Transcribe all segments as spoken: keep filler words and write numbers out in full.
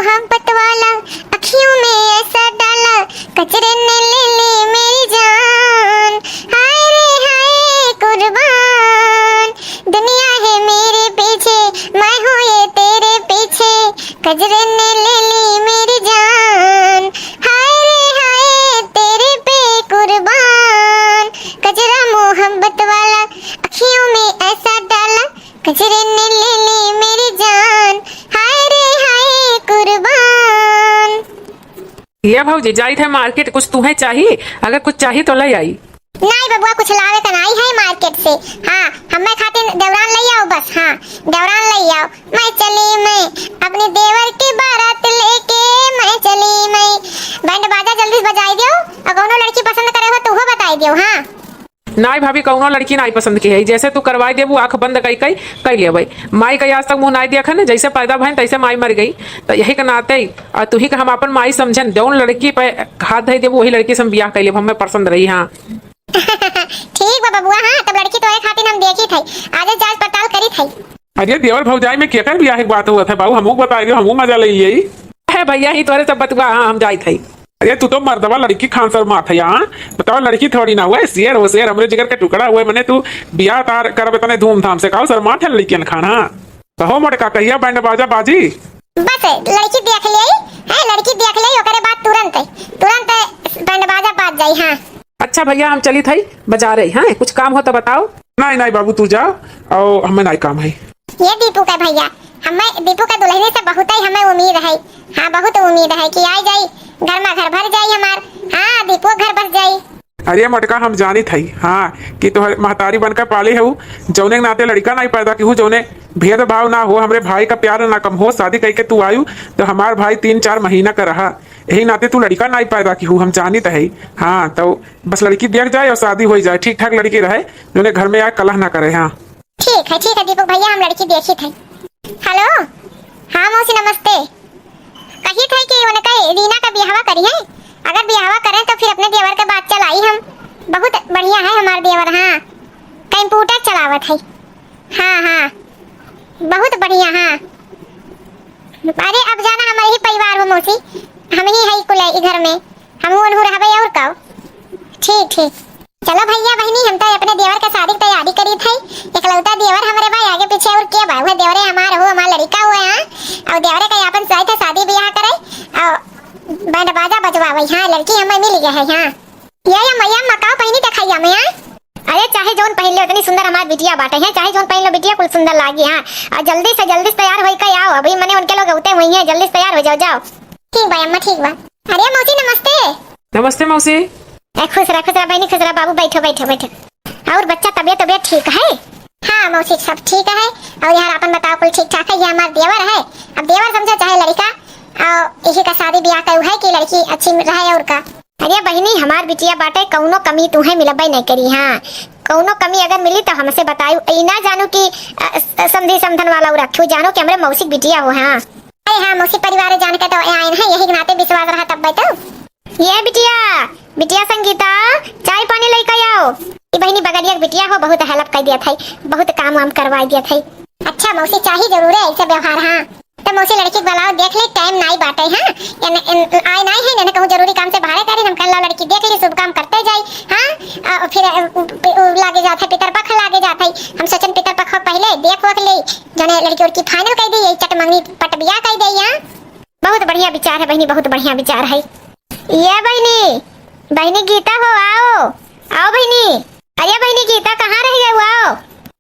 मोहब्बत वाला अखियों में ऐसा डाला, कजरे ने ले ली मेरी जान। हाय रे हाय कुर्बान, दुनिया है मेरे पीछे, मैं हूँ ये तेरे पीछे। कजरे ने ले ली मेरी जान, हाय रे हाय तेरे पे कुर्बान। कजरा मोहब्बत वाला अखियों में ऐसा डाला, कजरे ने ले ली मेरी जान, हाय रे हाय कुर्बान। ये भौजी, जाइत है market, कुछ तुहैं चाही? अगर कुछ चाही तो लै आई। नाई बबुआ, कुछ लावे का नाई है market से। हाँ, हम्मे खातिर देवरान लै आओ बस। हाँ, देवरान लै आओ। मैं चली मैं अपने देवर की बारात लेके, मैं चली मैं। बैंड बाजा जल्दी से बजाई दियो, और कौनो लड़की पसंद करे हो तो वो बताई दियो। हाँ। नाई भाभी, कौनो लड़की नाई पसंद की है, जैसे तू करवाई देबू, आँख बंद कई कई कई लेबै। माई का आज तक मुँह नाई देखन, जैसे पैदा भइन तैसे माई मर गई। तो यही के नाते, और तुही का हम अपन माई समझन, जौन लड़की पे हाथ धई देबू, वही लड़की से हम बियाह कई लेब, हमें पसंद रही। हाँ। ठीक बा बबुआ, हाँ, तब लड़की तोरे खातिर हम देखी थई, आज जाँच पड़ताल करी थई। अरे देवर भौजाई में केकर बियाह के बात हुआ था बाबू, हमहू बताई दियो, हमहू मजा ले लिए। है भैया, ही तोरे सब बतुआ, हाँ, हम जाई थई। अरे तू तो मर्दवा लड़की खान शर्मात है, हाँ? बताओ, लड़की थोड़ी ना हुआ है, शेर हो शेर, हमरे जिगर के टुकड़ा हुआ है, मने तू बियाह तार करब इतने धूमधाम से, काहो शर्मात है लड़कियन खान, हाँ? कहो मोटका, कहिया बैंड बाजा बाजी? बस लड़की देख ले, है, लड़की देख ले, ओकरे बाद तुरंत, तुरंत बैंड बाजा बाज जाई। हाँ। अच्छा भैया, हम चली थई बाजारे, हैं, कुछ काम हो तो बताओ। नहीं नहीं बाबू, तू जा, और हमें नहीं काम है। ये दीपू का भैया, हमें दीपू का दुल्हनी से बहुत ही हमें उम्मीद है। हाँ, बहुत उम्मीद है कि आई जाई, घर में घर भर जाई हमार। हाँ, दीपू घर बस जाई। अरे मोटका, हम जानित हई, हाँ, कि तोहर महतारी बनकर पाले हऊ, जौने के नाते लड़का नाई पैदा किहू, जौने भेदभाव ना हो, हमरे भाई का प्यार ना कम हो, शादी कइके तू आयु, तो हमार भाई तीन चार महीना का रहा, यही नाते तू लड़का नाई पैदा किहू, हम जानित हई। हाँ, तो बस लड़की देख जाए और शादी होइ जाए, ठीक ठाक लड़की रहे, जौने घर में आए कलह ना करे। हाँ। ठीक है, ठीक है दीपक भैया, हम लड़की देखित है। हेलो, हाँ मौसी नमस्ते। कहित है कि उनके रीना का बियाहवा करी है, अगर बियाहवा करें तो फिर अपने देवर के बात चलाई हम। बहुत बढ़िया है हमार देवर, हाँ, कंप्यूटर चलावत है। हाँ, हाँ, बहुत बढ़िया, हाँ। अरे अब जाना हमारे ही परिवार हो मौसी, हम ही है कुल ई घर में, हम उनहु रहबे और का। ठीक, ठीक। चलो भैया बहिनी, हम तो अपने देवर का शादी की तैयारी करी थे। इकलौता देवर हमरे बा, आगे पीछे और के बा? वह देवरे हमार हो, हमार लड़का हुआ है, और देवरे का अपन सोच है शादी ब्याह करे, और बैंड बाजा बजवावे। हाँ, लड़की हमें मिल गया है। हाँ, ये, ये मैया मकाओ पहनी दिखाइया मैं, हाँ? अरे चाहे जौन पहन ले, उतनी सुंदर हमार बिटिया बाटे हैं, चाहे जौन पहन लो बिटिया, कुल सुंदर लागी। हाँ, और जल्दी से, जल्दी से तैयार होई के आओ, अभी मने उनके लोग उते हुई हैं, जल्दी से तैयार हो जाओ, जाओ। ठीक बा अम्मा, ठीक बा। अरे मौसी नमस्ते। नमस्ते मौसी। ए, खुश रह, खुश रह बहनी, खुश रह बाबू, बैठो, बैठो, बैठो। और बच्चा तबियत, तबियत ठीक है? हाँ मौसी, सब ठीक है। और यार अपन बताओ, कुल ठीक ठाक है? ये हमार देवर है, अब देवर समझो चाहे लड़का, और इसी का शादी ब्याह का है कि लड़की अच्छी रहे और का। अरे बहिनी, हमार बिटिया बाटे, कौनो कमी तुहे मिलबे नहीं करी। हाँ, कौनो कमी अगर मिली तो हमसे बतायू, ई ना जानू कि अ, स-, समधी समधन वाला उ रखू, जानो कि हमरे मौसी बिटिया हो। हाँ। अरे हाँ मौसी, परिवार जान के तो आए हैं, यही के नाते विश्वास रहा तब तो। ये बिटिया, बिटिया संगीता, चाय पानी लेके आओ। ई बहिनी बगलिया के बिटिया हो, बहुत help कर दिया था, बहुत काम वाम करवा दिया था। अच्छा मौसी, चाही जरूर है ऐसे व्यवहार। हाँ तो मौसी, लड़की के बुलाओ, देख ले, time नाई बाटे। हाँ, एन, एन, आए नाई है, एने कहूँ जरूरी काम से बाहरे करे, हम कहला लड़की देख ली, शुभ काम करते जाई। हाँ, आ, फिर अ, पि- उ लागे जात है, पितरपख लागे जात है। हम सोचन पितरपख पहले देख वख ले, जने लड़की उड़की final कर दी, यही चटमंगनी पट बियाह कर दे। हाँ, बहुत बढ़िया विचार है बहिनी, बहुत बढ़िया विचार है। ये बहिनी, बहिनी गीता हो, आओ, आओ बहिनी। अरे बहिनी गीता, कहाँ रह गए हो? आओ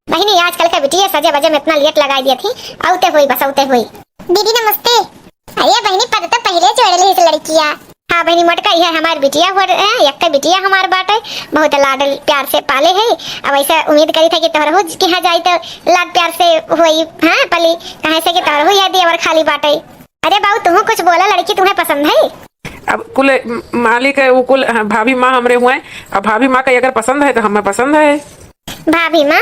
बहिनी, आजकल के बिटिया सजे बजे में इतना late लगाई दिया थी, आउते हुई, बस आउते हुई। दीदी नमस्ते। अरे बहिनी, पद तो पहले जोड़ ली इस लड़किया। हाँ बहिनी मोटका, यह हमार बिटिया हो रहे हैं, एक बिटिया हमार बाटे, बहुत लाड प्यार से पाले है। अब ऐसे उम्मीद करी था कि तोहरहू के यहाँ जाई तो लाड प्यार से होई, हाँ पली, कहे से कि तोहरहू यह देवर खाली बाटे। अरे बाबू, तुहू कुछ बोला, लड़की तुम्हें पसंद है? अब कुल म-, मालिक है, वो कुल, हाँ, भाभी माँ हमरे हुए, अब भाभी माँ का अगर पसंद है तो हमें पसंद है। भाभी माँ?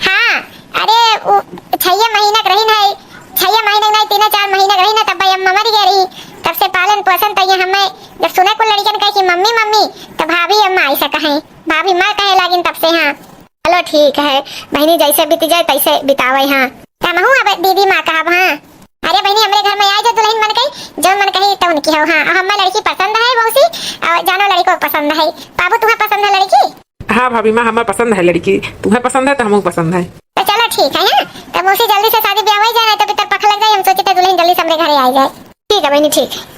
हाँ, अरे वो छह महीना के रही ना, छह महीना के नहीं, तीन चार महीना के रही ना, तब भाई अम्मा मर गई रही। तब से पालन पोषण तो ये हमें, जब सुने कुल लड़कियन कहे कि मम्मी मम्मी, तो भाभी अम्मा ऐसा कहे, भाभी माँ कहे लागिन तब से। हाँ। चलो ठीक है बहिनी, जैसे बीत जाए तैसे बितावे। हाँ, हमहू अब दीदी माँ कहब। हाँ, अरे बहिनी, हमरे घर में आए जो दुल्हन बन के, कि हो, हाँ, हमें लड़की पसंद है मौसी, और जानो लड़को पसंद है। बाबू, तुम्हें पसंद है लड़की? हाँ भाभी माँ, हमें पसंद है लड़की। तुम्हें पसंद है तो हमको पसंद है। तो चलो ठीक है, हाँ, तो मौसी जल्दी से शादी ब्याह हो जाए, नहीं तो भीतर पख लग जाए। हम सोचे थे दुल्हन जल्दी से हमरे घरे आ जाए। ठीक है बहनी, ठीक है।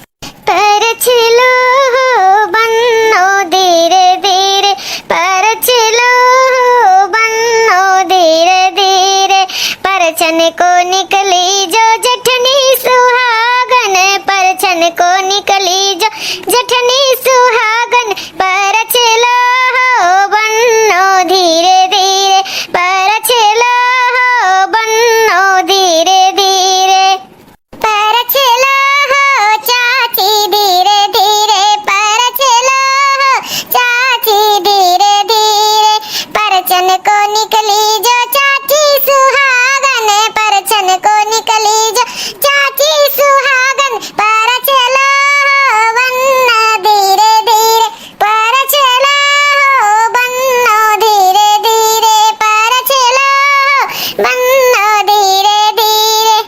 परछलो हो बन्नो धीरे धीरे, परछलो हो बन्नो धीरे धीरे, परछन को निकली जो जेठनी सुहागन, परछन को निकली जो जेठनी सुहागन, परछलो हो बन्नो धीरे धीरे, परछलो हो बन्नो धीरे धीरे। परछलो हो चाची धीरे धीरे, परछलो हो चाची धीरे धीरे, परछन को निकली जो चाची सुहागन, परछन को निकली जो चाची सुहागन, परछलो हो बन्नो धीरे धीरे, परछलो हो बन्नो धीरे धीरे, परछलो हो बन्नो धीरे धीरे।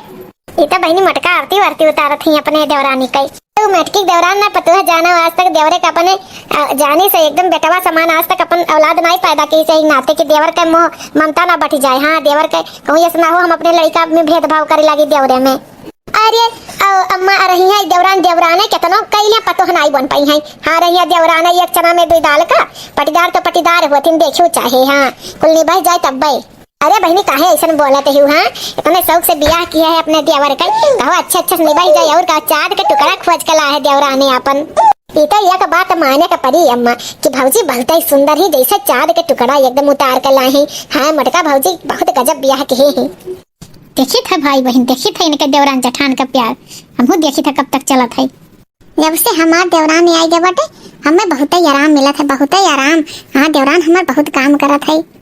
ई त बहिनी मोटका आरती वारती उतारत ही अपने देवरानी कई। तो मोटकी देवरान ना पतोह जाना आज तक देवरे का अपने, अ, जानी से एकदम बेटवा समान आज तक अपन औलाद नाई पैदा की से नाते कि देवर के मोह ममता ना बटी जाए। हाँ, देवर के कहूँ ऐसा ना हो हम अपने लड़का में भेदभाव करे लागी देवरे में। अरे, अ, अम्मा आ रही है देवरान देवराने केतनो कैले पतोह नाई बन पाई है। हाँ, रही है देवरान एक चना में दुई दाल का, पटीदार तो पटीदार होथिन देखियो चाहे। हाँ, कुल निभाई जाए तब भाई। अरे बहिनी, काहे ऐसन बोलत हऊ, हाँ? इतने शौक से बियाह किया है अपने देवर के, कहो अच्छे अच्छे से निभाई जाए, और का चाँद के टुकड़ा खोज के ला है देवरानी आपन। ई तो एक बात माने के पड़ी अम्मा कि भौजी बहुत ही सुंदर ही, जैसे चाँद के टुकड़ा एकदम उतार के ला है। हाँ, मोटका भौजी बहुत गजब बियाह किहे हैं। देखी था भाई बहिन, देखी था इनके देवरान जेठान का प्यार, हमहू देखी था कब तक चलत है। जब से हमार देवरान आई गए बाटे, हमें बहुत ही आराम मिलत है, बहुत ही आराम। हाँ, देवरान हमार बहुत काम करत है।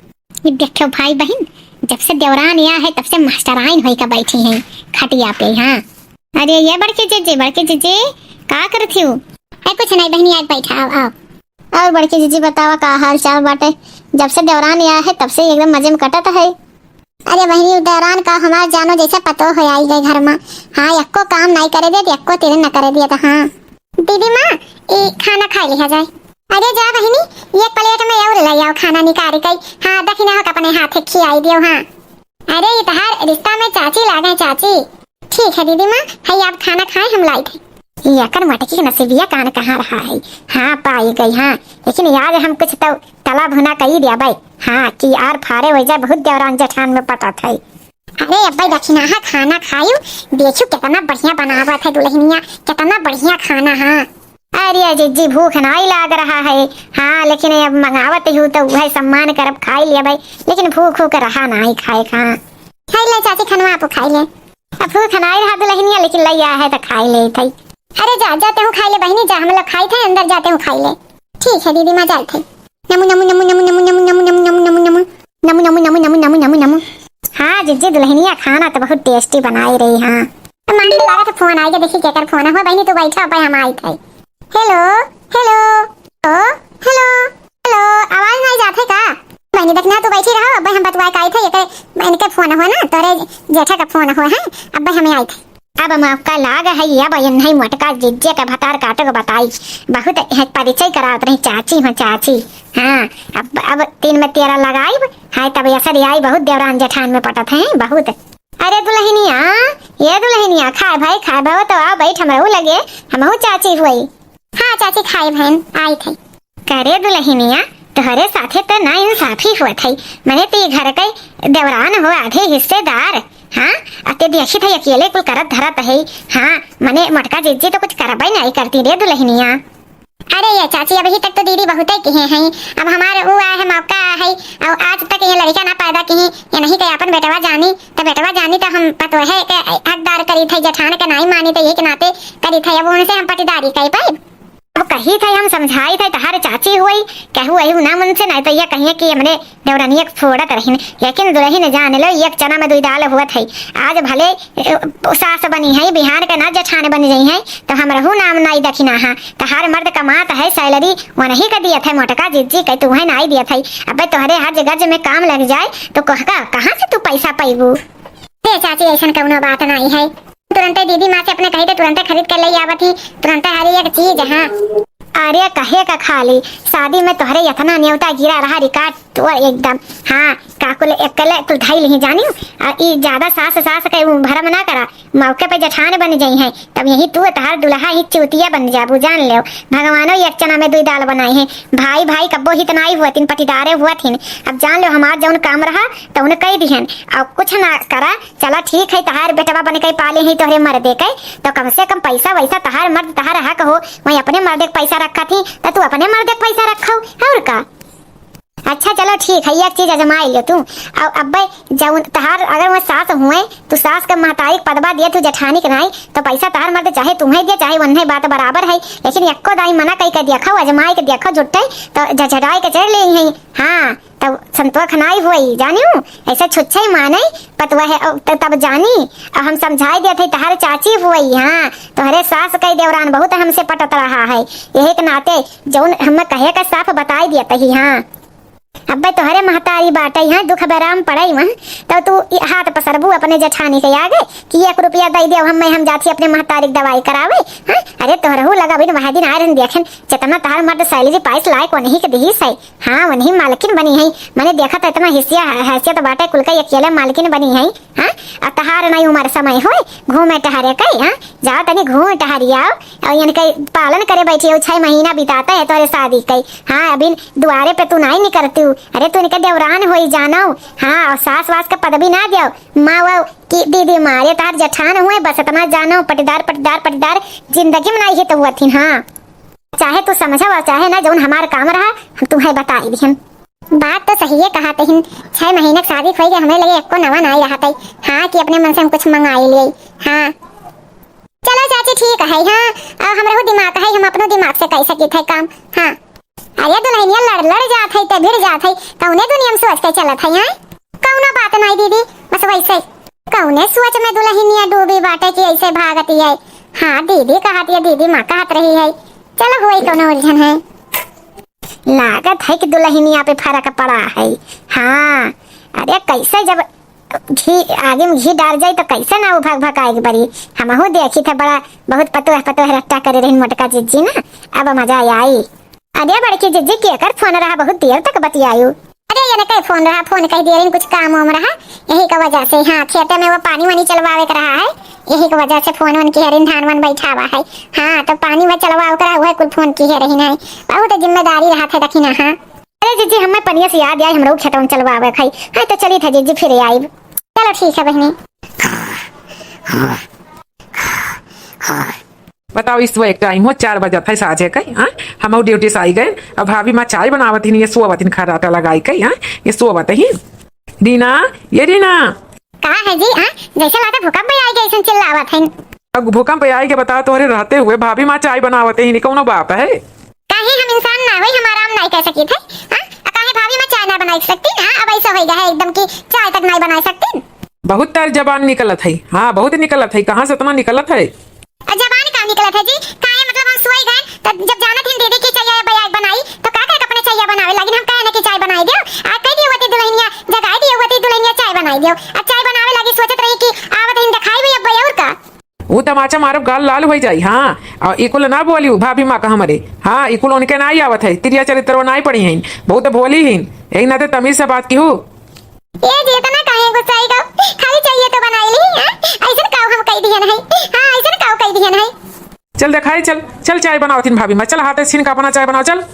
ये देखो भाई बहिन, जब से देवरान आया है, तब से मास्टराइन होई का बैठी हैं खटिया पे। हाँ। अरे ये बड़के जीजी, बड़के जीजी, का करत हऊ? ए, कुछ नहीं बहिनी, आज बैठा, आओ, आओ। और बड़के जीजी बतावा, का हाल चाल बाटे? जब से देवरान आया है, तब से एकदम मजे में कटत है। अरे बहिनी, उ देवरान का हमार जानो जैसे पतोह हो आई गए घर में। हाँ, एक्को काम नहीं करे देत, एक्को तेरे न करे देत। हाँ। दीदी माँ, ई खाना खाई लिहा जाए। अरे जा बहिनी, एक प्लेट में और ले आओ खाना निकाल के। हाँ, दखिना हो अपने हाथे खियाई दियो। हाँ। अरे, ई तहार रिश्ता में चाची लागे, चाची। ठीक है दीदी माँ, है आप खाना खाए, हम लाई थे। ये अकन मटकी के नसीबिया कान कहाँ रहा है। हाँ, पाई गई, हाँ। लेकिन यार, हम कुछ तो तला भुना कई दिया भाई। हाँ, कि यार फारे हो जाए, बहुत देवरान जेठान में पटत है। अरे अब्बे दखिना, हाँ, खाना खायू, देखू कितना बढ़िया बनावत है दुल्हनिया, कितना बढ़िया खाना है। अरे जिज्जी, भूख नाई लाग रहा है। हाँ, लेकिन अब मंगावत हूँ तो वह सम्मान करब, खाई लिया भाई, लेकिन भूख उख रहा नाई खाए का। खाई ले चाची, खनवा आप खाई ले। अब भूख नाई रहा दुल्हनिया, लेकिन लैया है तो खाई ले थई। अरे जा, जाते हूँ खाई ले बहिनी, जा, हम लोग खाई थे, अंदर जाते हूँ खाई ले। ठीक है दीदी माँ, जाए थे। नमु नमु नमु नमु नमु नमु नमु नमु नमु नमु नमु नमु नमु नमु नमु नमु नमु नमु। हाँ जिज्जी, दुल्हनिया खाना तो बहुत टेस्टी बनाई रही। हाँ, तो मांडी लागत फोन आएगा, देखी केकर फोन है। हो बहिनी, तू बैठा, अब हम आई थे। हेलो, हेलो, ओ, हेलो, हेलो, आवाज नहीं जात है का? बहिनी, देखना, तू बैठी रहो, अब हम बतवाए का आई थे, ये के, इनके फोन हो ना, तोरे जेठा का फोन हो है, अब हम आई थे। अब मौका लाग है, अब इन्हें मोटका जिज्जे के भतार काटो के बताई, बहुत है परिचय करावत रही, चाची हो चाची। हाँ, अब, अब तीन में तेरह लगाई है, तब असर आई, बहुत देवरान जेठान में पटत है, बहुत। अरे दुल्हनिया, ये दुल्हनिया, खाए भाई, खाए भाई, तो आओ बैठ हमरे लगे, हमहू चाची हुई। हाँ चाची, खाए भाई, आई थे। करे दुल्हनिया, तोहरे साथे तो ना इंसाफी हुआ थे, मने ती घर के देवरान हो, आधे हिस्सेदार। हाँ, अते देखी थे अकेले कुल करत धरत है। हाँ, मने मोटका जिज्जी तो कुछ करबे नहीं करती रे दुल्हनिया। अरे ये चाची, अभी तक तो दीदी बहुते किहे हैं, अब हमार वो आए है, मौका आए है, और आज तक ये लड़का ना पैदा किहे, ये नहीं के अपन बेटवा जानी, तो बेटवा जानी तो हम पतोहे के हकदार करी थे, जेठान के नाई मानी, तो ये के नाते करी थे, अब उनसे हम पटीदारी कह पाए। अब कही थे, हम समझाई थे, तहार चाची हुई, कहू अहू ना मन से, नहीं तो ये कहिए कि हमने देवरनिया के फोड़त रहिन, लेकिन दुल्हन जान लो, एक चना में दुई दाल हुआ थे। आज भले, ए, सास बनी है, बिहान के ना जेठान बन गई है, तो हम रहू नाम नाई दखिना हा। तहार मर्द कमात है, सैलरी वनही के दियत है, मोटका जिज्जी के तुहे नाई दियत है। अबे तोहरे हज गज में काम लग जाए, तो कहका, कहाँ से तू पैसा पैबू? ए चाची, ऐसन कौनो बात नाई है। तुरंते दीदी माँ से अपने कही थे, तुरंते खरीद के ले आवत ही, तुरंते हर एक चीज। हाँ। अरे कहे का खाली, शादी में तोहरे इतना न्योता गिरा रहा, record तोड़ एकदम। हाँ, का कुल एकले कुल धई लिही जानियो। आ ई ज्यादा सास सास के उ भरम ना करा, मौके पे जेठान बन जइहैं, तब यही तू तहार दुल्हा ही चूतिया बन जाबू, जान लेव। भगवानो एक चना में दुई दाल बनाई है, भाई भाई कब्बो हित नाई हुअतिन, पटीदारे हुअतिन। अब जान लेव हमार जौन काम रहा तौन कई दिहन, अब कुछ ना करा। चला ठीक है, तहार बेटवा बन के पाले ही तोहरे मर्दे के, तो कम से कम पैसा वैसा तहार मर्द तहार हक हो, वहीं अपने मर्दे के पैसा रखा थी, तो तू अपने मर्दे के पैसा रखो, और का? अच्छा चलो ठीक है, एक चीज आजमाई लियो तू। और अब्बे जौन तहार अगर वो सास हुए, तू सास के महतारी के पदवा दिए तू जेठानी के नाई, तो पैसा तहार मर्द चाहे तुम्हें दिए चाहे वन्हे, बात बराबर है, लेकिन एको दाई मना कई के देखो, आजमाई के देखो जुट्टे, तो झझड़ाई के चढ़ ले हैं। हाँ, तब संतोख नाई होई, जानियो, ऐसे छुच्छे माने पतवा है, अउ त-, तब जानी, अब हम समझाई देत है, तहरे चाची होई, हाँ, तोहरे सास कई देवरान बहुत हमसे पटत रहा है, यही के नाते जौन हमें कहे का साफ बताई देत ही, हाँ। अब्बे तोहरे महतारी बाटे, हाँ, दुख बेराम पड़ई वहाँ, तब तू ई हाथ पसरबू अपने जेठानी के आगे कि एक रुपया दई देव हमें, हम जाथी अपने महतारी के दवाई करावे, हाँ? अरे तोहरहू लगा बिन वह दिन आए रहन देखेन, जितना तहार मर्द सैलरी पाइस लायक वनही के दिहिस है, हाँ, वनही मालकिन बनी है। मने देखा तो इतना हिस्सिया है, हैसियत बाटे कुल के अकेले मालकिन बनी है, हाँ? आ तहार नहीं उमर समय होए, घूमे टहरे के, हाँ? जाओ तनी घूम टहरी आओ, और इनके पालन करे बैठी हो, छह महीना बिताता है तोरे शादी के, हाँ? अभी दुआरे पे तू नहीं निकलती हूँ, अरे तू इनके देवरान होई जानो, हाँ? और सास वास का पदवी ना दियो, माँ वो कि दीदी माँ, ये तहार जेठान हुए, बस इतना जानो, पटीदार, पटीदार, पटीदार, जिंदगी में नहीं है तो हुआ थी, हाँ? चाहे तू समझो और चाहे ना, जौन हमार काम रहा, हम तुम्हें बताई दिहन। बात तो सही है, कहा तहिन, छह महीने के शादी खोई के हमें लगे एको नवा नाई रहा तई। हाँ, कि अपने मन से हम कुछ मंगाई लिए। हाँ, चलो चाची, ठीक है। हाँ, अब हमरे को दिमाग है, हम अपनो दिमाग से कई सकी थे काम। हाँ, अरे दुल्हनिया लड़ लड़ जात है, ते भिड़ जात है, कौने दुनिया में सोच के चलत है? हाँ, कौनो बात नहीं दीदी, बस वैसे ही। कौने सोच में दुल्हनिया डूबी बाटे कि ऐसे भागती है? हाँ दीदी कहत है, दीदी माँ कहत रही है। चलो, होई कौनो उलझन है। लागत है कि दुल्हनिया पे फर्क पड़ा है। हाँ, अरे कैसे जब घी, आगे में घी डाल जाई तो कैसे ना वो भक भकाए के बरी। हमहू देखी थे बड़ा, बहुत पतोह पतोह रट्टा करे रही मोटका जिज्जी ना, अब मजा आई। अरे बड़की जिज्जी, केकर फोन रहा, बहुत देर तक बतियायु? अरे ये के फोन रहा, फोन कह दिया रही, कुछ काम वाम रहा, यही का वजह से। हाँ, खेते में वो पानी वानी चलवावे के रहा है, यही का वजह से फोन वोन किहे रही, धान वान बैठावा है। हाँ, तो पानी वो चलवावे के रहा, वह कुल फोन किहे रही ना, बहुत जिम्मेदारी रहा था, देखी ना। हाँ, अरे जिज्जी, हमें पनिया से याद आई, हमरो खेतवन चलवावे खाई। हाँ, तो चली था जिज्जी, फिर आइब। चलो ठीक है बहनी। बताओ, इस वो एक टाइम हो, चार बजत है साझे के, हाँ? हम ड्यूटी से आई गए, अब भाभी माँ चाय बनावत ही नहीं, ये सोवत ही खर्राटा लगाई के, हाँ? ये सोवत ही। रीना, ये रीना। का है जी, हाँ? जैसे लागत भूकंप आई गए, ऐसे चिल्लावत है। अब भूकंप आई के बता, तोहरे रहते हुए भाभी माँ चाय बनावत ही नहीं, कौनो बात है? काहे हम इंसान ना होई, हम आराम नहीं कर सकी थे? हाँ? आ काहे भाभी माँ चाय ना बनाई सकती? हाँ, अब ऐसा होई गया है एकदम कि चाय तक नहीं बनाई सकती। बहुत तार जबान निकलत है। हाँ, बहुत निकलत है। कहाँ से इतना निकलत है? आ जबान का निकलत है जी? काहे मतलब हम सोई गए, तो जब जानत हिन दीदी की चाय बया-, बनाई, तो का करके अपने चाय बनावे लागिन? हम कहे ना कि चाय बनाई दियो। आ कह दियो होती दुल्हनिया, जगाई दियो होती दुल्हनिया, चाय बनाई दियो। आ चाय बनावे लागी सोचत रही कि आवत हिन दिखाई भी अब और का। ऊ तमाचा मारब, गाल लाल होइ जाई। हाँ, आ इकुल ना बोली ऊ भाभी माँ का हमरे। हाँ, इकुल उनके नाई आवत है, तिरिया चरित्रवा नाई पड़ी हैं, बहुत भोली हैं, यही नाते तमीज से बात किहू। ए जी, इतना काहे गुस्साई गो? खाली चाहिए तो बनाई ली, हाँ? ऐसन काऊ हम कई दिहन है? हाँ, ऐसन काऊ कई दिहन है? चल देखाई, चल, चल चाय बनावत हिन भाभी माँ, चल हाथे छीन का अपना चाय बनाओ, चल।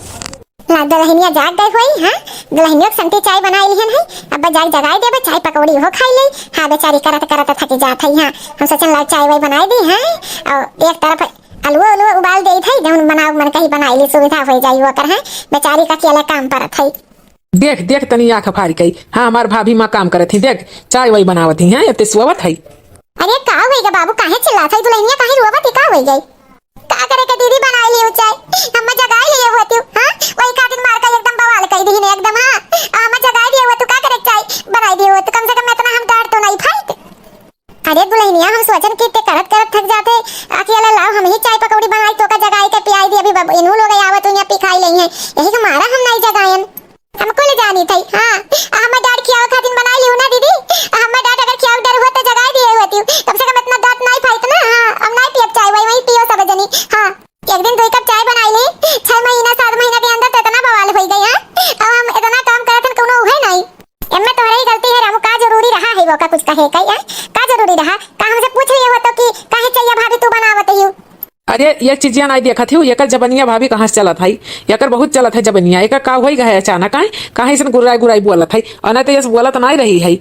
ला, दुल्हनिया जाग गई होई, हाँ? दुल्हनिया के संती चाय बनाई लिहन है। अब जाग जगाई देबे, चाय पकौड़ी हो खाई ले। हाँ, बेचारी करत करत थक जात है, हाँ। हम सोचन ला चाय वाय बनाई दी, हाँ? और एक तरफ अलुओ अलुओ उबाल दे थे, जौन बनाओ मन कही बनाई ली, सुविधा हो जाई वो कर, हाँ? बेचारी का अकेले काम परत है। देख, देख तनी आँख फारी कई, हाँ, हमार भाभी माँ काम करत ही, देख, चाय वाय बनावत ही, हाँ, ये ते सोवत है। अरे का होई गा बाबू, काहे चिल्लात है? दुल्हनिया काहे रोवत है, का होई गई? का करे के दीदी, बनाई लियो चाय, हम्मे जगाई लिए हुआ तू, हाँ? वही खातिर मार का एकदम बवाल कई दी ने एकदम, हाँ? हम्मे जगाई दिए हुआ तू, का करे के चाय बनाई दिए हुआ तू, कम से कम इतना हम डांट तो नहीं खाइत। अरे दुल्हनिया, हम सोचन कि ते करत करत थक जाते, अकेला लाओ हम ही चाय पकौड़ी बनाई, तो का जगाई के पियाई दी, अभी बब-, इनू लोग आवत हुई, यहाँ पी खाई लेई हैं, यही के मारा हम नहीं जगायन। हमको ले जानी थी, हाँ। आ, हमें डांट खियावे खातिर बनाई लियो ना दीदी। आ, हमें डांट अगर खियावे डर हुआ तो जगाई दिए हुआ तू। कम से कम इतना डांट नहीं पाइत ना। अरे, ये चीजिया नाई देखत ही, एकर जबनिया भाभी कहाँ से चलत है? एकर बहुत चलत है जबनिया। एकर का होई गए अचानक, आए? काहे ऐसन गुर्राई गुर्राई बोलत है? और नहीं तो ये बोलत नाई रही है।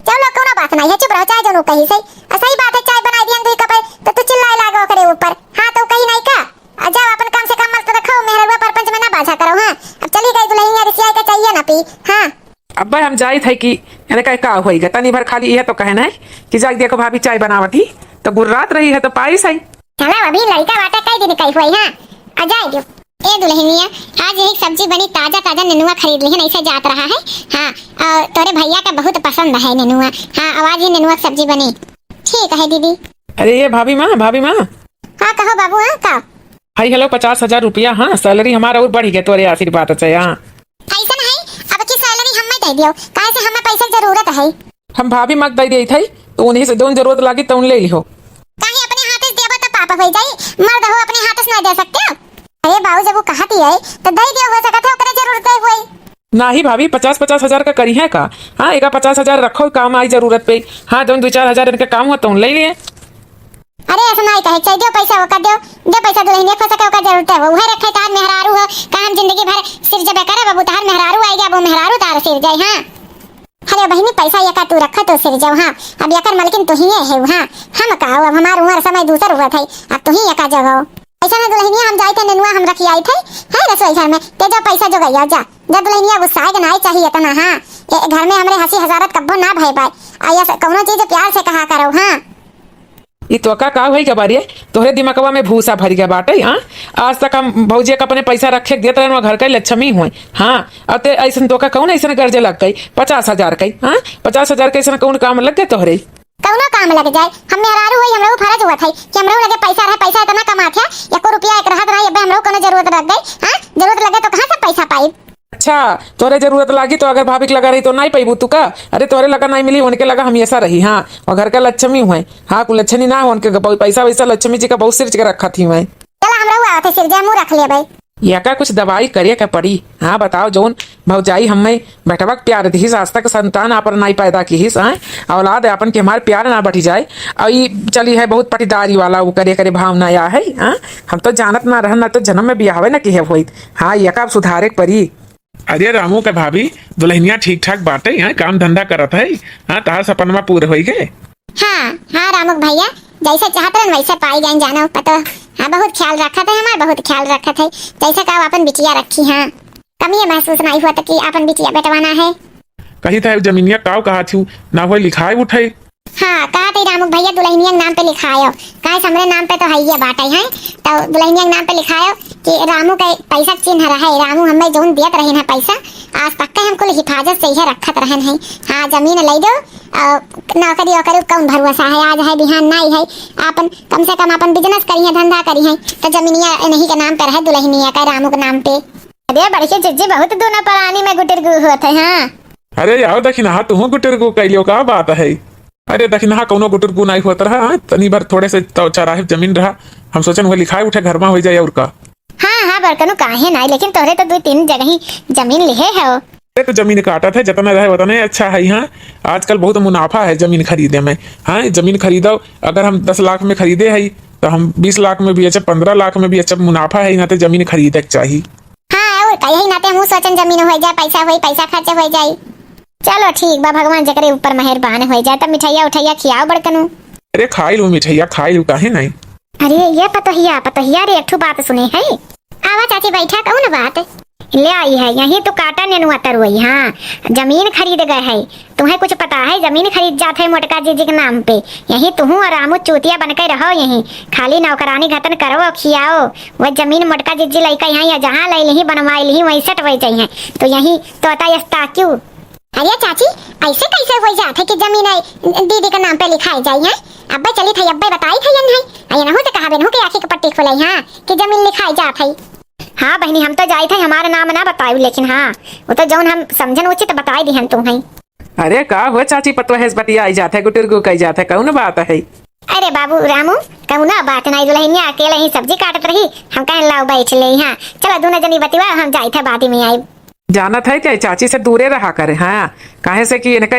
चलो, कोनो बात नाई है, चुप रहो, चाहे जौन कही सही। आ, सही बात है, चाय बनाई दिहन दुई कप है, तो तू चिल्लाए लागो ओकरे ऊपर। हाँ, तो कही नाई का? आ, जाओ, अपन काम से काम मत रखो, मेहररुआ परपंच में ना बाझा करो। हाँ, अब चली गई दुल्हनिया, रिसियाई का चाहिए ना पी। हाँ। अब्बे हम जाइत है कि, यानी कहे का होई गा, तनी भर खाली यह तो कहन है कि जाके देखो भाभी चाय बनावत ही, तो गुर्रात रही है तो पाइस है। चला, अभी लड़का बाटे, कई दिन कई होई, हाँ, आ जाए दियो। ए दुल्हनिया, आज यही सब्जी बनी, ताजा ताजा नेनुआ खरीद लिहन, ऐसे जात रहा है। हाँ, और तोरे भैया का बहुत पसंद है नेनुआ। हाँ, और आज ही नेनुआ की सब्जी बनी। ठीक है दीदी। अरे ये भाभी माँ, भाभी माँ। हाँ, कहो बाबू, हाँ, का? हाय, हेलो, पचास हजार रुपया, हाँ, सैलरी हमारा और बढ़ गया तोरे आशीर्वाद से, हाँ। ऐसन है, अब की सैलरी हमें दे दियो, काहे से हमें पैसा जरूरत है। हम भाभी माँ के दे देइत है, तो उन्हीं से जौन जरूरत लागी तौन ले लिहो। काहे अपने हाथे से देबा त पाप होई जाई, मर्द हो अपने हाथे से नहीं दे सकते हो। अरे बाबू, जब वो कहती है तो दे दियो, हो सकत है ओकरे जरूरत है कोई। नाही भाभी, पचास पचास हजार का करी है का? हाँ, एका पचास हजार रखो, काम आई जरूरत पे। हाँ, जौन दो चार हजार इनका काम हुआ तौन ले लिए। अरे ऐसा नहीं कहे, चाहे दो पैसा ओका दो, दो पैसा दुल्हनिया खो सके ओका जरूरत है, वो उहे रखे तार मेहरारू हो, काम जिंदगी भर सिर जबे करे बाबू, तार मेहरारू आई गया, वो मेहरारू तार सिर जाए। हाँ। अरे बहिनी, पैसा एका तू रखा तो सिर जाओ, हाँ, अब एकर मलकिन तू ही है, हाँ, हम का हो, अब हमार उम्र समय दूसर हुआ था, अब तू ही एका जगह। ऐसा ना दुल्हनिया, हम जाए थे नेनुआ हम रखी आई थे, है रसोई घर में, ते जो पैसा जो गया जा, जा दुल्हनिया गुस्सा है कि नहीं चाहिए इतना, हाँ, ये घर में हमरे हंसी हजारत कब्बो ना भय पाए, आ ये स-, कौनो चीज प्यार से कहा करो, हाँ। ई तोका का होई गवा रे? तोहरे दिमगवा में भूसा भर गया बाटे, हाँ? आज तक हम भौजी के अपने पैसा रखे के देत रहन, वहाँ घर के लक्ष्मी हुए, हाँ? और ते ऐसन तोका कौन ऐसन गर्जे लग गई? पचास हजार के, हाँ? पचास हजार के ऐसन कौन काम लग गए तोहरे? कौनो काम लग जाए, हम मेहरारू होई, हमरा ऊ फर्ज हुआ था कि हमरा लगे पैसा रहे, पैसा इतना कमात है, एको रुपया एक रहत रहा, अबे हमरा कोनो जरूरत लग गई, हाँ? जरूरत लगे तो कहाँ से पैसा पाई? अच्छा, तोहरे जरूरत लागी तो अगर भाभी के लगा रही तो नहीं पैबू तू का? अरे तोहरे लगा नहीं मिली, उनके लगा हमेशा रही। हाँ, और घर का लक्ष्मी हुए। हाँ, कुल लक्ष्मी ना हो, उनके ब-, पैसा वैसा लक्ष्मी जी का बहुत सिर के रखा थी हुए। चला, हमरा हुआ थे सिर जे मुँह रख लेबै। या का कुछ दवाई करे के पड़ी? हाँ, बताओ, जौन भौजाई हमें बेटवा के प्यार दिहिस, आज तक संतान आपन नहीं पैदा किहिस, हाँ, औलाद आपन के हमारे प्यार ना बढ़ी जाए। और ई चली है बहुत पटीदारी वाला, वो करे करे भाव ना या है, हाँ। हम तो जानत ना रहन, ना तो जन्म में बियाहवे ना किहे होइत। हाँ, या का अब सुधारे के पड़ी। अरे रामू के भाभी, दुल्हनिया ठीक ठाक बाटे, हाँ, काम धंधा करत है, हाँ, तहार सपनवा पूर होई गए। हाँ, हाँ, रामू के भैया, जैसे चाहत रहन वैसे पाई गए, जानो पतो। हाँ, बहुत ख्याल रखत है हमार, बहुत ख्याल रखत है, जैसे कहो अपन बिटिया रखी, हाँ, कमी महसूस नहीं हुआ तो कि अपन बिटिया बेटवाना है। कही था जमीनिया काव कहा थी, ना होए लिखाए उठाए। हाँ, कहा थे रामू भैया दुल्हनिया के नाम पे लिखायो, काहे से हमरे नाम पे तो है ये बाटे हैं, तो दुल्हनिया के नाम पे लिखायो कि रामू का पैसा के चिन्ह रहे, रामू हमें जौन दियत रहे ना पैसा, आज तक के हम कुल हिफाजत से यह रखत रहन है। हाँ, जमीन ले दो, और नौकरी ओकरी कौन भरोसा है, आज है बिहान नहीं है, आपन कम से कम आपन बिजनेस करी है, धंधा करी है, तो जमीनिया इन्हीं के नाम पे रहे, दुल्हनिया का रामू के नाम पे। अरे बड़की जिज्जी, बहुत दूना परानी में गुटिरगु होत है, हाँ। अरे आओ दखिनहा, तुहू गुटिरगु कैलियो, का बात है? अरे दखिनहा, कौनो गुटिरगु नाई होत रहा, हाँ? तनी भर थोड़े से तो चराहे जमीन रहा, हम सोचन वो लिखाए उठे घर में हो जाए और का। हाँ, हाँ, बड़कनू काहे नाई, लेकिन तोहरे तो दो तीन जगह ही जमीन लिहे है। अरे तो जमीन काटत है, जितना रहे उतने अच्छा है, हाँ। आजकल बहुत मुनाफा है जमीन खरीदे में, हाँ, जमीन खरीदो, अगर हम दस लाख में खरीदे है तो हम बीस लाख में बेचब, पन्द्रह लाख में बेचब, मुनाफा है, ना तो जमीन खरीदे के चाही। हाँ, और का, यही नाते हमहू सोचन जमीन होइ जाए, पैसा होई, पैसा खर्च होइ जाई। चलो ठीक बा, भगवान जेकरे ऊपर मेहरबान होइ जाए, तब मिठाइया उठाइया खियाओ बड़कनू। अरे खाई लू मिठाइया, खाई लू, काहे नहीं? अरे ये पतोहिया, पतोहिया रे, एक ठो बात सुने है। आवा चाची बैठा, कौन बात? ले आई है, यही तो काटा नेनुआ तरुई, हाँ, जमीन खरीद गए है, तुम्हें कुछ पता है, जमीन खरीद जात है मोटका जीजी के नाम पे। यहीं तुहू और रामू चूतिया बन के रहो, यहीं खाली नौकरानी घतन करो और खियाओ। वह जमीन मोटका जीजी लइका यहाँ या जहाँ ले लिही, बनवाई लिही, वहीं सेट वही चाहिए। तो यहीं तोता यस्ता क्यों? अरे चाची, ऐसे कैसे हो जात है कि जमीन आई दीदी के नाम पे लिखाई जाई है? अब्बे चली थे, अब्बे बताई थे यन है। अये नहु तो कहा बेनहु के आँखी के पट्टी खुलाई, हाँ, कि जमीन लिखाई जात है। हाँ बहिनी, हम तो जाई थे, हमारा नाम ना बतायु, लेकिन हाँ, वो तो जौन हम समझन उचित बताई दिहन तू है। अरे का हो चाची, पतोहे से बतियाई जात है, गुटुरगु कई जात है, कौन बात है? अरे बाबू रामू, कौनो बात नहीं, दुल्हनिया अकेले ही सब्जी काटत रही, हम कहन लाओ बैठ ले, हाँ, चलो दोनों जनी बतियाओ, हम जाई थे बाद में आई। जानत है क्या, चाची से दूरे रहा करे, हाँ, काहे से कि इनका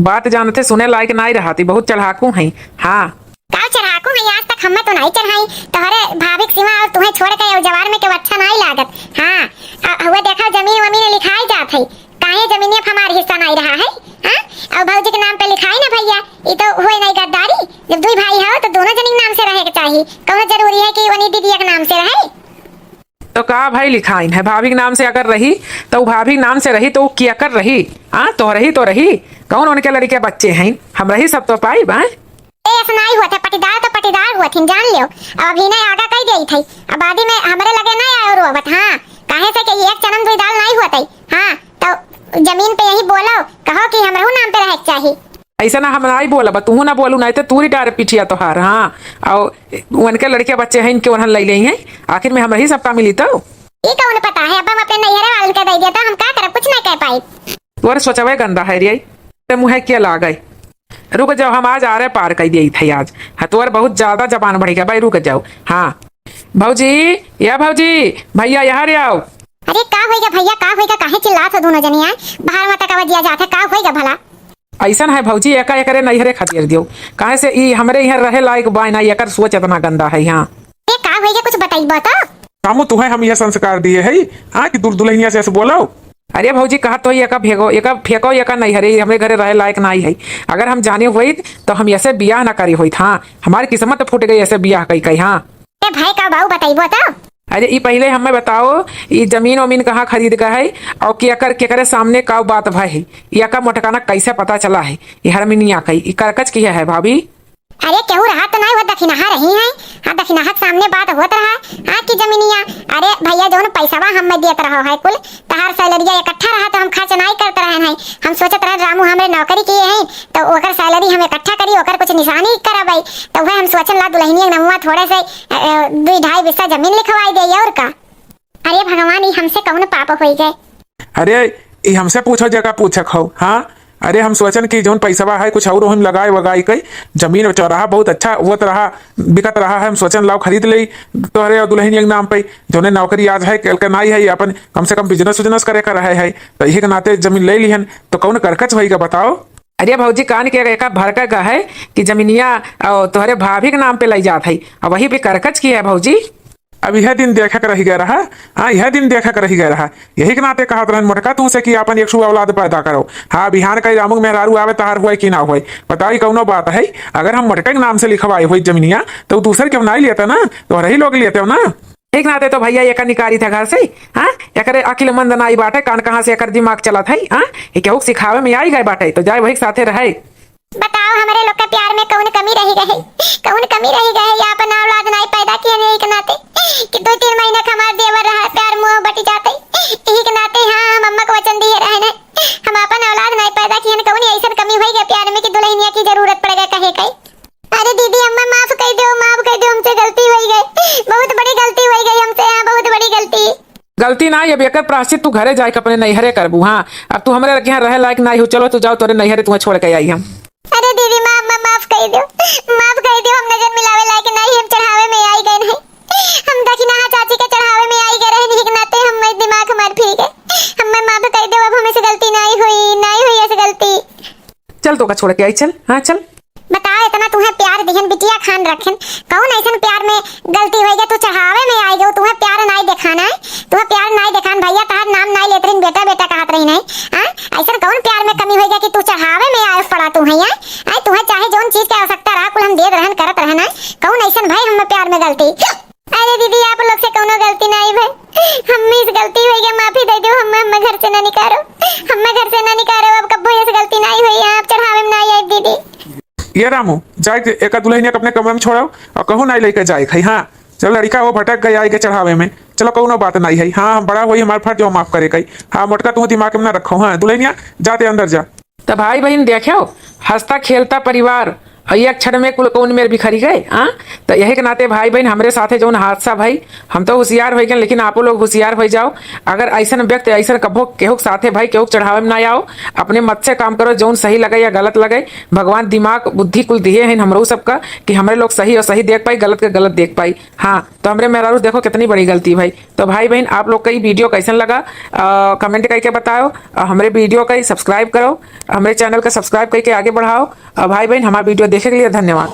बात जानत है, सुने लायक नहीं रहती, बहुत चढ़ाकू हैं, हाँ। का चढ़ाकू है, आज तक हमें तो नहीं चढ़ाई, तोहरे भाभी कौनो जरूरी है कि वनी दीदिया के नाम से रहे? तो का भाई लिखाइन है, भाभी के नाम से अगर रही, तो उ भाभी के नाम से रही, तो उ केकर रही? हाँ, तोहरही तो रही। कौन उनके लड़के बच्चे हैं, हमरही सब तो पाई बा। ए, ऐसा नाई हुआ था, पटीदार तो पटीदार हुआ थी, जान लियो। अब अभी नहीं आगा कह दिया था, अब आदि में हमरे लगे नहीं आयो रोवत। हाँ, काहे से कि एक चनम दुई दाल नहीं हुआ था। हाँ, तो जमीन पे यही बोलो, कहो कि हमरहू नाम पे रहे के चाही। ऐसा ना हम नाई बोलब, तू ना बोलू, नहीं तो तूरी डार पिठिया तोहार। हाँ, और उनके लड़के बच्चे हैं, इनके उन्हन ले लेई हैं, आखिर में हमरही सबका मिली तो। ई कौन पता है, अब हम अपने नैहरे वालन के दे दिया तो हम का करब, कुछ नहीं कह पाई। तोर सोचवे गंदा है रे, ते मुँहे के लागे। रुक जाओ, हम आज आरे पार कर दिए थे आज। हाँ, तोर बहुत ज्यादा जबान बढ़ गया भाई, रुक जाओ। हाँ भौजी, या भौजी, भैया यहाँ रे आओ। अरे का होइगा भैया, का होइगा, काहे चिल्लात हो दोनों जनी? आए बाहर मत का बजिया जात है, का होइगा भला? ऐसन है भौजी, एका एकरे नैहरे खदेर दियो, काहे से ई हमरे यहाँ रहे लायक बाय ना, एकर सोच इतना गंदा है। हाँ, ए का होइगा, कुछ बताइबा तो? कामू तुहे हम यह संस्कार दिए है, हाँ, कि दुल-, दुल्हनिया से ऐसे बोलो। अरे भौजी, कहा तो एका फेंको, एका फेंको, एका नैहरे, हमरे घरे रहे लायक नाई है। अगर हम जाने होइत तो हम ऐसे बियाह ना करी होइत। हाँ, हमारी किस्मत फूट गई ऐसे बियाह कई कई। हाँ। ए भाई, का बाऊ बताइबो तो? अरे ई पहिले हमें बताओ, ई जमीन वमीन कहाँ खरीद का है और केकर, केकरे सामने का बात भय है? ई एका मोटकाना कैसे पता चला है? ई हरमिनिया कई, ई करकच की है भाभी? अरे केहू रहा तो नहीं, वो दखिनहा रही है। हाँ, दखिनहा के सामने बात होत रहा। हाँ, की जमीनिया, अरे भैया, जौन पैसवा हमें देत रहो है कुल, तहार सैलरिया इकट्ठा रहा तो हम खर्च नाई करत रहन है। हम सोचत रहन रामू हमरे नौकरी किए हैं तो ओकर सैलरी हम इकट्ठा करी, ओकर कुछ निशानी करबै। तो वह हम सोचन ला दुल्हनिया के नमुआ थोड़े से, अ, अ, दुई ढाई बिस्सा जमीन लिखवाई दे और का। अरे भगवान, ई हमसे कौन पाप होई गए? अरे ई हमसे पूछो जेका पूछक हो। हाँ, अरे हम सोचन कि जौन पैसवा है कुछ और हम लगाए वगाए के जमीन चौराहा बहुत अच्छा होत रहा, बिकत रहा है, हम सोचन लाओ खरीद ले तोहरे और दुल्हनिया के नाम पे। जौने नौकरी आज है, कल के नाई है, अपन कम से कम बिजनेस उजनेस करे का रहे है, तो यही के नाते जमीन ले लिहन, तो कौन करकच होई का बताओ? अरे भौजी, कान के एका भड़का का है कि जमीनिया और तोहरे भाभी के नाम पे लई जात है, और वही पे करकच की है भौजी। अब यह दिन देखे के रह गया रहा। हाँ, यह दिन देखे के रह गया रहा। यही के नाते कहत रहन मोटका तुमसे कि आपन एक ठो औलाद पैदा करो। हाँ, बिहान कई रामुक मेहरारू आवे तहार हुए कि ना हुए, बताओ ई कौनो बात है? अगर हम मोटका के नाम से लिखवाए हुई जमीनिया तो दूसर के नाई लेते ना, तोहरे ही लोग लेते हो ना। ठीक नाते तो भैया एकर निकारी था घर से। हाँ, एकरे अकिलमंद नाई बाटे, कान कहाँ से एकर दिमाग चलत है। हाँ, ये केहू के सिखावे में आई गए बाटे तो जाए वही के साथे रहे। बताओ, हमरे लोग के प्यार में कौन कमी रही गए, कौन कमी रही गए? या अपन औलाद नाई पैदा किए नहीं के नाते कि दो तीन महीना के हमार देवर रहा, प्यार मुँह बटी जाते, यही के नाते, हाँ, हम अम्मा को वचन दिए रहे न, हम अपन औलाद नाई पैदा किए न, कौन ऐसन कमी होई गए प्यार में कि दुल्हनिया की जरूरत पड़ गए कहे के? अरे दीदी, हमें माफ कर दो, माफ कर दो, हमसे गलती होई गए, बहुत बड़ी गलती होई गई हमसे, हाँ, बहुत बड़ी गलती। गलती ना, अब एकर प्रायश्चित तू घरे जाए के अपने नैहरे करबू। हाँ, अब तू हमरे लगे यहाँ रहे लायक नाई हो, चलो तू जाओ, तोरे नैहरे तुम्हें छोड़ के आई हम। अरे दीदी, माफ, मा-, माफ कर दो, माफ कर दो, हम नजर मिलावे लायक नाई, हम चढ़ावे में आई गए नहीं, हम दखिनहा चाची के चढ़ावे में आई गए रहे, यही के नाते हम दिमाग हमार फिर गए, हमें माफ कर दो, अब हमसे गलती नाई हुई, नाई हुई ऐसी गलती। चल, तोका छोड़ के आई, चल, हाँ, चल। बताओ, इतना तुम्हें प्यार दिहन, बिटिया खान रखन, कौन ऐसन प्यार में गलती होई गया? तू चढ़ावे में आई गयो, तुम्हें प्यार नाई दिखाना है, तुम्हें प्यार नाई दिखान, भैया तहार नाम नाई लेत रही, बेटा बेटा कहत रही नहीं, हाँ? ऐसन कौन प्यार में कमी होई गया कि तू चढ़ावे में आए पड़ा तू है, हाँ? तुम्हें चाहे जौन चीज के आवश्यकता रहा, कुल हम देत रहन, करत रहन, हाँ? कौन ऐसन भाई हमें प्यार में गलती? अरे दीदी, आप लोग से कौनो गलती नाई भई, हम इस गलती होई गया, माफी दे दो, हमें, हमें घर से ना निकालो, हमें घर से ना निकालो, अब कब्बो ऐसी गलती नाई हुई, आप चढ़ावे में नाई आए दीदी। ये रामू, जाए के एका दुल्हनिया के अपने कमरा में छोड़ाओ और कहूँ नाई लेके जाए खाई। हाँ, चल लड़का वो भटक गई, आई के चढ़ावे में, चलो कौनो बात नाई है। हाँ, हम बड़ा हुई, हमार फर्ज हो माफ करे कई। हाँ मोटका, तू दिमाग में ना रखो। हाँ दुल्हनिया, जाते अंदर जा। तो भाई बहन देखो, हंसता खेलता परिवार और एक क्षण में कुल कौन मेर बिखरी गए। हाँ, तो यही के नाते भाई बहन, हमरे साथे जौन हादसा भाई, हम तो होशियार हो गए, लेकिन आपो लोग होशियार हो जाओ। अगर ऐसन व्यक्ति, ऐसन कभो केहू के साथे भाई, केहू के चढ़ावे में ना आओ, अपने मत से काम करो, जौन सही लगे या गलत लगे। भगवान दिमाग बुद्धि कुल दिए हैं हमरो सबका कि हमरे लोग सही और सही देख पाई, गलत के गलत देख पाई। हाँ, तो हमरे मेहरारू देखो कितनी बड़ी गलती भाई। तो भाई बहन, आप लोग का ई video कैसन लगा, कमेंट करके बताओ। और हमरे video का सब्सक्राइब करो, हमरे चैनल का सब्सक्राइब करके आगे बढ़ाओ। और भाई बहन, हमारा video देखे के लिए धन्यवाद।